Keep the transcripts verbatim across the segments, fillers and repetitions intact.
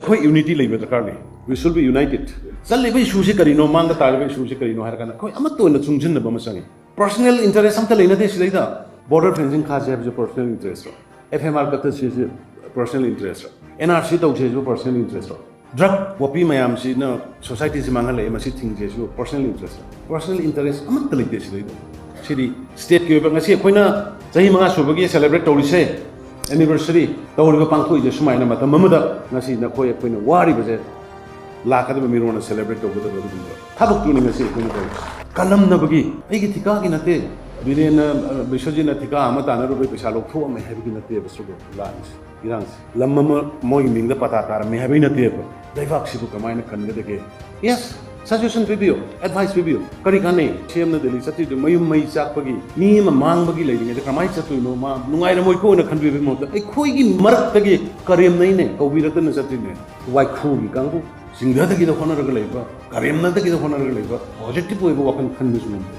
ꯑꯩꯈꯣꯏ ꯌꯨꯅꯤꯇꯤ ꯂꯩꯕ ꯗꯔꯀꯥꯔ ꯂꯩ꯫ We should be united. ꯆꯠꯂꯤꯕ ꯏꯁꯨꯁꯤ ꯀꯔꯤꯅꯣ, ꯃꯥꯡꯗ ꯇꯥꯔꯤꯕ ꯏꯁꯨꯁꯤ ꯀꯔꯤꯅꯣ ꯍꯥꯏꯔ ꯀꯥꯟꯗ ꯑꯩꯈꯣꯏ ꯑꯃꯠꯇ ꯑꯣꯏꯅ ꯆꯨꯡꯁꯤꯟꯅꯕ ꯑꯃ ꯆꯪꯉꯤ꯫ ꯄꯔꯁꯅꯦꯜ ꯏꯟꯇꯔꯦꯁ ꯑꯝꯇ ꯂꯩꯅꯗꯦ ꯁꯤꯗꯩꯗ꯫ ꯕꯣꯔꯗꯔ ꯐꯦꯟꯁꯤꯡ ꯈꯥꯁꯦ ꯍꯥꯏꯕꯁꯦ ꯄꯔꯁꯅꯦꯜ ꯏꯟꯇꯔꯦꯁꯔꯣ? ꯑꯦꯐ ꯑꯦꯝ ꯑꯥꯔ ꯀꯛꯊꯠꯁꯦ ꯍꯥꯏꯁꯦ ꯄꯔꯁꯅꯦꯜ ꯏꯟꯇꯔꯦꯁꯔꯣ? ꯑꯦꯟ ꯑꯥꯔ ꯁꯤ ꯇꯧꯁꯦ ꯍꯥꯏꯁꯤꯕꯨ ꯄꯔꯁꯅꯦꯜ ꯏꯟꯇꯔꯦꯁꯔꯣ? ꯗ꯭ꯔꯒ ꯋꯥꯄꯤ ꯃꯌꯥꯝꯁꯤꯅ ꯁꯣꯁꯥꯏꯇꯤꯁꯤ ꯃꯥꯡꯍꯜꯂꯛꯑꯦ, ꯃꯁꯤ ꯊꯤꯡꯁꯦ ꯍꯥꯏꯁꯤꯕꯨ ꯄꯔꯁꯅꯦꯜ ꯏꯟꯇꯔꯦꯁꯔꯣ? ꯄꯔꯁꯅꯦꯜ ꯏꯟꯇꯔꯦꯁ ꯑꯃꯠꯇ ꯂꯩꯇꯦ ꯁꯤꯗꯩꯗ꯫ ꯁꯤꯗꯤ ꯁ꯭ꯇꯦꯠꯀꯤ ꯑꯣꯏꯕ, ꯉꯁꯤ ꯑꯩꯈꯣꯏꯅ ꯆꯍꯤ ꯃꯉꯥ ꯁꯨꯕꯒꯤ ꯁꯦꯂꯦꯕ꯭ꯔꯦꯠ ꯇꯧꯔꯤꯁꯦ, ꯑꯦꯅꯤꯚꯔꯁꯔꯤ ꯇꯧꯔꯤꯕ, ꯄꯥꯡꯊꯣꯛꯏꯁꯦ ꯁꯨꯃꯥꯏꯅ ꯃꯇꯝ ꯑꯃꯗ ꯉꯁꯤ ꯅꯈꯣꯏ ꯑꯩꯈꯣꯏꯅ ꯋꯥꯔꯤꯕꯁꯦ ꯂꯥꯛꯀꯗꯕ ꯃꯤꯔꯣꯟꯅ ꯁꯦꯂꯦꯕ꯭ꯔꯦꯠ ꯇꯧꯒꯗꯕ ꯑꯗꯨꯒꯨꯝꯕ ꯊꯕꯛꯇꯨꯅꯤ ꯉꯁꯤ ꯑꯩꯈꯣꯏꯅ ꯇꯧꯔꯤꯁꯦ꯫ ꯀꯜꯂꯝꯅꯕꯒꯤ, ꯑꯩꯒꯤ ꯊꯤꯀꯥꯒꯤ ꯅꯠꯇꯦ, ꯕꯤꯔꯦꯟꯅ, ꯑ, ꯕꯤꯁ꯭ꯋꯖꯤꯠꯅ ꯊꯤꯀꯥ ꯑꯃ ꯇꯥꯟꯅꯔꯨꯕꯩ ꯄꯩꯁꯥ ꯂꯧꯊꯣꯛꯑꯝꯃꯦ ꯍꯥꯏꯕꯒꯤ ꯅꯠꯇꯦꯕ ꯁꯤꯒꯨꯝꯕ ꯂꯥꯟꯁꯦ, ꯏꯔꯥꯡꯁꯦ꯫ ꯂꯝ ꯑꯃ ꯃꯣꯏꯒꯤ ꯃꯤꯡꯗ ꯄꯇꯥ ꯇꯥꯔꯝꯃꯦ ꯍꯥꯏꯕꯒꯤ ꯅꯠꯇꯦꯕ꯫ ꯂꯩꯕꯥꯛꯁꯤꯕꯨ ꯀꯃꯥꯏꯅ ꯀꯟꯒꯗꯒꯦ? ꯌꯦꯁ, ꯁꯖꯦꯁꯟ ꯄꯤꯕꯤꯌꯨ, ꯑꯦꯗꯚꯥꯏꯁ ꯄꯤꯕꯤꯌꯨ꯫ ꯀꯔꯤ ꯀꯥꯟꯅꯩ? ꯁꯤ ꯑꯦꯝꯅ ꯗꯦꯜꯂꯤ ꯆꯠꯇ꯭ꯔꯤꯗꯣ ꯃꯌꯨꯝ ꯃꯩ ꯆꯥꯛꯄꯒꯤ, ꯃꯤ ꯑꯃ ꯃꯥꯡꯕꯒꯤ ꯂꯩꯔꯤꯉꯩꯗ ꯀꯃꯥꯏꯅ ꯆꯠꯇꯣꯏꯅꯣ? ꯃꯥ ꯅꯨꯡꯉꯥꯏꯔꯝꯃꯣꯏꯀꯣꯅ ꯈꯟꯕꯤꯕꯒꯤ ꯃꯍꯨꯠꯇ ꯑꯩꯈꯣꯏꯒꯤ ꯃꯔꯛꯇꯒꯤ ꯀꯔꯦꯝꯅꯩꯅꯦ, ꯀꯧꯕꯤꯔꯛꯇꯅ ꯆꯠꯇ꯭ꯔꯤꯅꯦ꯫ ꯋꯥꯏꯈꯨꯒꯤ ꯀꯥꯡꯕꯨ, ꯆꯤꯡꯊꯗꯒꯤꯗ ꯍꯣꯠꯅꯔꯒ ꯂꯩꯕ, ꯀꯔꯦꯝꯅꯗꯒꯤꯗ ꯍꯣꯠꯅꯔꯒ ꯂꯩꯕ, ꯄꯣꯖꯤꯇꯤꯚ ꯑꯣꯏꯕ ꯋꯥꯈꯜ ꯈꯟꯕꯁꯨ ꯉꯝꯗꯦ꯫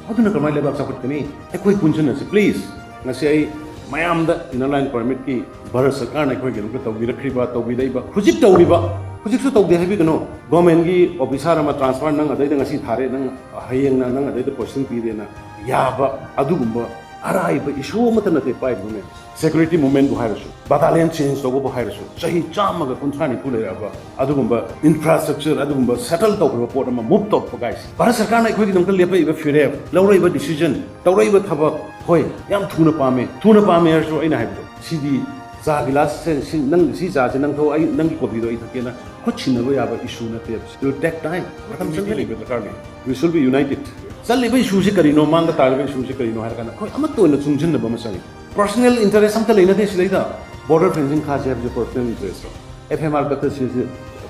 ꯑꯗꯨꯅ ꯀꯃꯥꯏꯅ ꯂꯩꯕꯥꯛ ꯆꯥꯎꯈꯠꯀꯅꯤ? ꯑꯩꯈꯣꯏ ꯄꯨꯟꯁꯤꯟꯅꯁꯤ ꯄ꯭ꯂꯤꯖ꯫ ꯉꯁꯤ ꯑꯩ ꯃꯌꯥꯝꯗ ꯏꯟꯅꯔ ꯂꯥꯏꯟ ꯄꯔꯃꯤꯠꯀꯤ ꯚꯥꯔꯠ ꯁꯔꯀꯥꯔꯅ ꯑꯩꯈꯣꯏꯒꯤꯗꯃꯛꯇ ꯇꯧꯕꯤꯔꯛꯈ꯭ꯔꯤꯕ, ꯇꯧꯕꯤꯔꯛꯏꯕ, ꯍꯧꯖꯤꯛ ꯇꯧꯔꯤꯕ, ꯍꯧꯖꯤꯛꯁꯨ ꯇꯧꯗꯦ ꯍꯥꯏꯕꯤꯒꯅꯨ꯫ ꯒꯣꯔꯃꯦꯟꯒꯤ ꯑꯣꯐꯤꯁꯥꯔ ꯑꯃ ꯇ꯭ꯔꯥꯟꯁꯐꯔ ꯅꯪ ꯑꯗꯩꯗ ꯉꯁꯤ ꯊꯥꯔꯦ, ꯅꯪ ꯍꯌꯦꯡꯅ ꯅꯪ ꯑꯗꯩꯗ ꯄꯣꯁꯇꯤꯡ ꯄꯤꯔꯦꯅ ꯌꯥꯕ ꯑꯗꯨꯒꯨꯝꯕ ꯑꯔꯥꯏꯕ ꯏꯁꯨ ꯑꯃꯠꯇ ꯅꯠꯇꯦ ꯄꯥꯏꯔꯤꯕ ꯃꯌꯥꯝ꯫ ꯁꯦꯀ꯭ꯌꯨꯔꯤꯇꯤ ꯃꯨꯚꯃꯦꯟꯕꯨ ꯍꯥꯏꯔꯁꯨ, ꯕꯇꯥꯂꯤꯌꯟ ꯆꯦꯟꯖ ꯇꯧꯕꯕꯨ ꯍꯥꯏꯔꯁꯨ, ꯆꯍꯤ ꯆꯥꯝꯃꯒ ꯀꯨꯟꯊ꯭ꯔꯥ ꯅꯤꯐꯨ ꯂꯩꯔꯛꯑꯕ ꯑꯗꯨꯒꯨꯝꯕ ꯏꯟꯐ꯭ꯔꯥꯁ꯭ꯇ꯭ꯔꯛꯆꯔ, ꯑꯗꯨꯒꯨꯝꯕ ꯁꯦꯇꯜ ꯇꯧꯈ꯭ꯔꯕ ꯄꯣꯠ ꯑꯃ ꯃꯨꯚ ꯇꯧꯔꯛꯄ ꯀꯥꯏꯁꯦ꯫ ꯚꯥꯔꯠ ꯁꯔꯀꯥꯔꯅ ꯑꯩꯈꯣꯏꯒꯤꯗꯃꯛꯇ ꯂꯦꯞꯄꯛꯏꯕ ꯐꯤꯔꯦꯞ, ꯂꯧꯔꯛꯏꯕ ꯗꯤꯁꯤꯖꯟ, ꯇꯧꯔꯛꯏꯕ ꯊꯕꯛ, ꯍꯣꯏ, ꯌꯥꯝ ꯊꯨꯅ ꯄꯥꯝꯃꯦ꯫ ꯊꯨꯅ ꯄꯥꯝꯃꯦ ꯍꯥꯏꯔꯁꯨ ꯑꯩꯅ ꯍꯥꯏꯕꯗꯣ, ꯁꯤꯗꯤ ꯆꯥ ꯒꯤꯂꯥꯁꯁꯦ, ꯁꯤ, ꯅꯪ ꯁꯤ ꯆꯥꯁꯦ ꯅꯪ ꯊꯛꯑꯣ, ꯑꯩ ꯅꯪꯒꯤ ꯀꯣꯐꯤꯗꯣ ꯑꯩ ꯊꯛꯀꯦꯅ ꯈꯨꯠ ꯁꯤꯟꯅꯕ ꯌꯥꯕ ꯏꯁꯨ ꯅꯠꯇꯦꯕ꯫ It will take time. ꯃꯇꯝ ꯆꯪꯒꯅꯤ꯫ ꯂꯩꯕ ꯗꯔꯀꯥꯔ ꯂꯩ꯫ We should be united. ꯆꯠꯂꯤꯕ ꯏꯁꯨꯁꯤ ꯀꯔꯤꯅꯣ, ꯃꯥꯡꯗ ꯇꯥꯔꯤꯕ ꯏꯁꯨꯁꯤ ꯀꯔꯤꯅꯣ ꯍꯥꯏꯔ ꯀꯥꯟꯗ ꯑꯩꯈꯣꯏ ꯑꯃꯠꯇ ꯑꯣꯏꯅ ꯆꯨꯡꯁꯤꯟꯅꯕ ꯑꯃ ꯆꯪꯉꯤ꯫ ꯄꯔꯁꯅꯦꯜ ꯏꯟꯇꯔꯦꯁ ꯑꯝꯇ ꯂꯩꯅꯗꯦ ꯁꯤꯗꯩꯗ꯫ ꯕꯣꯔꯗꯔ ꯐꯦꯟꯁꯤꯡ ꯈꯥꯁꯦ ꯍꯥꯏꯕꯁꯦ ꯄꯔꯁꯅꯦꯜ ꯏꯟꯇꯔꯦꯁꯔꯣ? ꯑꯦꯐ ꯑꯦꯝ ꯑꯥꯔ ꯀꯛꯊꯠꯁꯦ ꯍꯥꯏꯁꯦ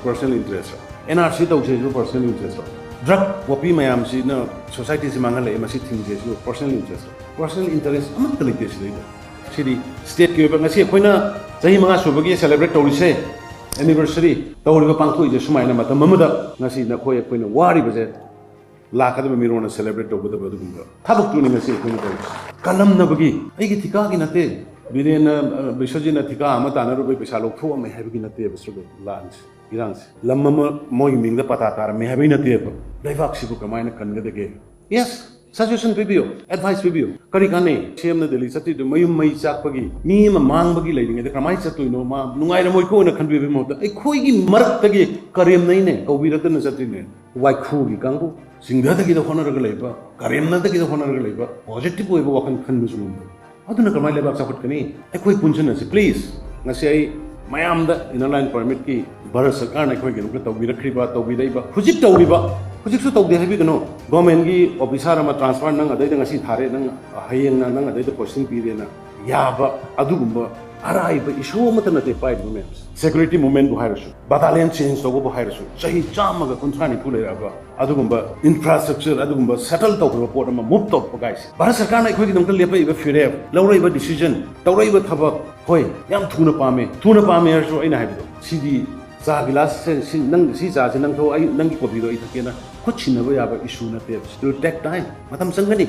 ꯄꯔꯁꯅꯦꯜ ꯏꯟꯇꯔꯦꯁꯔꯣ? ꯑꯦꯟ ꯑꯥꯔ ꯁꯤ ꯇꯧꯁꯦ ꯍꯥꯏꯁꯤꯕꯨ ꯄꯔꯁꯅꯦꯜ ꯏꯟꯇꯔꯦꯁꯔꯣ? ꯗ꯭ꯔꯒ ꯋꯥꯄꯤ ꯃꯌꯥꯝꯁꯤꯅ ꯁꯣꯁꯥꯏꯇꯤꯁꯤ ꯃꯥꯡꯍꯜꯂꯛꯑꯦ, ꯃꯁꯤ ꯊꯤꯡꯁꯦ ꯍꯥꯏꯁꯤꯕꯨ ꯄꯔꯁꯅꯦꯜ ꯏꯟꯇꯔꯦꯁꯔꯣ? ꯄꯔꯁꯅꯦꯜ ꯏꯟꯇꯔꯦꯁ ꯑꯃꯠꯇ ꯂꯩꯇꯦ ꯁꯤꯗꯩꯗ꯫ ꯁꯤꯗꯤ ꯁ꯭ꯇꯦꯠꯀꯤ ꯑꯣꯏꯕ, ꯉꯁꯤ ꯑꯩꯈꯣꯏꯅ ꯆꯍꯤ ꯃꯉꯥ ꯁꯨꯕꯒꯤ ꯁꯦꯂꯦꯕ꯭ꯔꯦꯠ ꯇꯧꯔꯤꯁꯦ, ꯑꯦꯅꯤꯚꯔꯁꯔꯤ ꯇꯧꯔꯤꯕ, ꯄꯥꯡꯊꯣꯛꯏꯁꯦ ꯁꯨꯃꯥꯏꯅ ꯃꯇꯝ ꯑꯃꯗ ꯉꯁꯤ ꯅꯈꯣꯏ ꯑꯩꯈꯣꯏꯅ ꯋꯥꯔꯤꯕꯁꯦ ꯂꯥꯛꯀꯗꯕ ꯃꯤꯔꯣꯟꯅ ꯁꯦꯂꯦꯕ꯭ꯔꯦꯠ ꯇꯧꯒꯗꯕ ꯑꯗꯨꯒꯨꯝꯕ ꯊꯕꯛꯇꯨꯅꯤ ꯉꯁꯤ ꯑꯩꯈꯣꯏꯅ ꯇꯧꯔꯤꯁꯦ꯫ ꯀꯜꯂꯝꯅꯕꯒꯤ, ꯑꯩꯒꯤ ꯊꯤꯀꯥꯒꯤ ꯅꯠꯇꯦ, ꯕꯤꯔꯦꯟꯅ, ꯑ, ꯕꯤꯁ꯭ꯋꯖꯤꯠꯅ ꯊꯤꯀꯥ ꯑꯃ ꯇꯥꯟꯅꯔꯨꯕꯩ ꯄꯩꯁꯥ ꯂꯧꯊꯣꯛꯑꯝꯃꯦ ꯍꯥꯏꯕꯒꯤ ꯅꯠꯇꯦꯕ ꯁꯤꯒꯤ ꯂꯥꯟꯁꯦ, ꯏꯔꯥꯡꯁꯦ꯫ ꯂꯝ ꯑꯃ ꯃꯣꯏꯒꯤ ꯃꯤꯡꯗ ꯄꯇꯥ ꯇꯥꯔꯝꯃꯦ ꯍꯥꯏꯕꯒꯤ ꯅꯠꯇꯦꯕ꯫ ꯂꯩꯕꯥꯛꯁꯤꯕꯨ ꯀꯃꯥꯏꯅ ꯀꯟꯒꯗꯒꯦ? Yes, suggestion ꯄꯤꯕꯤꯌꯨ, advice ꯄꯤꯕꯤꯌꯨ꯫ ꯀꯔꯤ ꯀꯥꯟꯅꯩ? ꯁꯤ ꯑꯦꯝꯅ ꯗꯦꯜꯂꯤ ꯆꯠꯇꯣꯏꯗꯣ ꯃꯌꯨꯝ ꯃꯩ ꯆꯥꯛꯄꯒꯤ, ꯃꯤ ꯑꯃ ꯃꯥꯡꯕꯒꯤ ꯂꯩꯔꯤꯉꯩꯗ ꯀꯃꯥꯏꯅ ꯆꯠꯇꯣꯏꯅꯣ? ꯃꯥ ꯅꯨꯡꯉꯥꯏꯔꯝꯃꯣꯏꯀꯣꯅ ꯈꯟꯕꯤꯕꯒꯤ ꯃꯍꯨꯠꯇ ꯑꯩꯈꯣꯏꯒꯤ ꯃꯔꯛꯇꯒꯤ ꯀꯔꯦꯝꯅꯩꯅꯦ, ꯀꯧꯕꯤꯔꯛꯇꯅ ꯆꯠꯇꯣꯏꯅꯦ꯫ ꯋꯥꯏꯈꯨꯒꯤ ꯀꯥꯡꯕꯨ, ꯆꯤꯡꯊꯗꯒꯤꯗ ꯍꯣꯠꯅꯔꯒ ꯂꯩꯕ, ꯀꯔꯦꯝꯅꯗꯒꯤꯗ ꯍꯣꯠꯅꯔꯒ ꯂꯩꯕ, positive ꯑꯣꯏꯕ ꯋꯥꯈꯜ ꯈꯟꯕꯁꯨ ꯉꯝꯗꯕ꯫ ꯑꯗꯨꯅ ꯀꯃꯥꯏꯅ ꯂꯩꯕꯥꯛ ꯆꯥꯎꯈꯠꯀꯅꯤ? ꯑꯩꯈꯣꯏ ꯄꯨꯟꯁꯤꯟꯅꯁꯤ, please꯫ ꯉꯁꯤ ꯑꯩ ꯃꯌꯥꯝꯗ Inner Line Permitꯀꯤ ꯚꯥꯔꯠ ꯁꯔꯀꯥꯔꯅ ꯑꯩꯈꯣꯏꯒꯤꯗꯃꯛꯇ ꯇꯧꯕꯤꯔꯛꯈ꯭ꯔꯤꯕ, ꯇꯧꯕꯤꯔꯛꯏꯕ, ꯍꯧꯖꯤꯛ ꯇꯧꯔꯤꯕ, ꯍꯧꯖꯤꯛꯁꯨ ꯇꯧꯗꯦ ꯍꯥꯏꯕꯤꯒꯅꯨ, governmentꯀꯤ officer ꯑꯃ transfer, ꯅꯪ ꯑꯗꯩꯗ ꯉꯁꯤ ꯊꯥꯔꯦ, ꯅꯪ ꯍꯌꯦꯡꯅ ꯅꯪ ꯑꯗꯩꯗ posting ꯄꯤꯔꯦꯅ ꯌꯥꯕ ꯑꯗꯨꯒꯨꯝꯕ ꯑꯔꯥꯏꯕ issue ꯑꯃꯠꯇ ꯅꯠꯇꯦ ꯄꯥꯏꯔꯤꯕ ꯃꯌꯥꯝꯁꯦ꯫ Security movementꯕꯨ ꯍꯥꯏꯔꯁꯨ, battalion change ꯇꯧꯕꯕꯨ ꯍꯥꯏꯔꯁꯨ, ꯆꯍꯤ ꯆꯥꯝꯃꯒ ꯀꯨꯟꯊ꯭ꯔꯥ ꯅꯤꯐꯨ ꯂꯩꯔꯛꯑꯕ ꯑꯗꯨꯒꯨꯝꯕ infrastructure, ꯑꯗꯨꯒꯨꯝꯕ settle ꯇꯧꯈ꯭ꯔꯕ ꯄꯣꯠ ꯑꯃ move ꯇꯧꯔꯛꯄ ꯀꯥꯏꯁꯦ, ꯚꯥꯔꯠ ꯁꯔꯀꯥꯔꯅ ꯑꯩꯈꯣꯏꯒꯤꯗꯃꯛꯇ ꯂꯦꯞꯄꯛꯏꯕ ꯐꯤꯔꯦꯞ, ꯂꯧꯔꯛꯏꯕ decision, ꯇꯧꯔꯛꯏꯕ ꯊꯕꯛ, ꯍꯣꯏ, ꯌꯥꯝ ꯊꯨꯅ ꯄꯥꯝꯃꯦ꯫ ꯊꯨꯅ ꯄꯥꯝꯃꯦ ꯍꯥꯏꯔꯁꯨ ꯑꯩꯅ ꯍꯥꯏꯕꯗꯣ, ꯁꯤꯗꯤ ꯆꯥ ꯒꯤꯂꯥꯁꯁꯦ, ꯁꯤ, ꯅꯪ ꯁꯤ ꯆꯥꯁꯦ ꯅꯪ ꯊꯛꯑꯣ, ꯑꯩ ꯅꯪꯒꯤ coffeeꯗꯣ ꯑꯩ ꯊꯛꯀꯦꯅ ꯈꯨꯠ ꯁꯤꯟꯅꯕ ꯌꯥꯕ issue ꯅꯠꯇꯦꯕ꯫ It will take time, ꯃꯇꯝ ꯆꯪꯒꯅꯤ꯫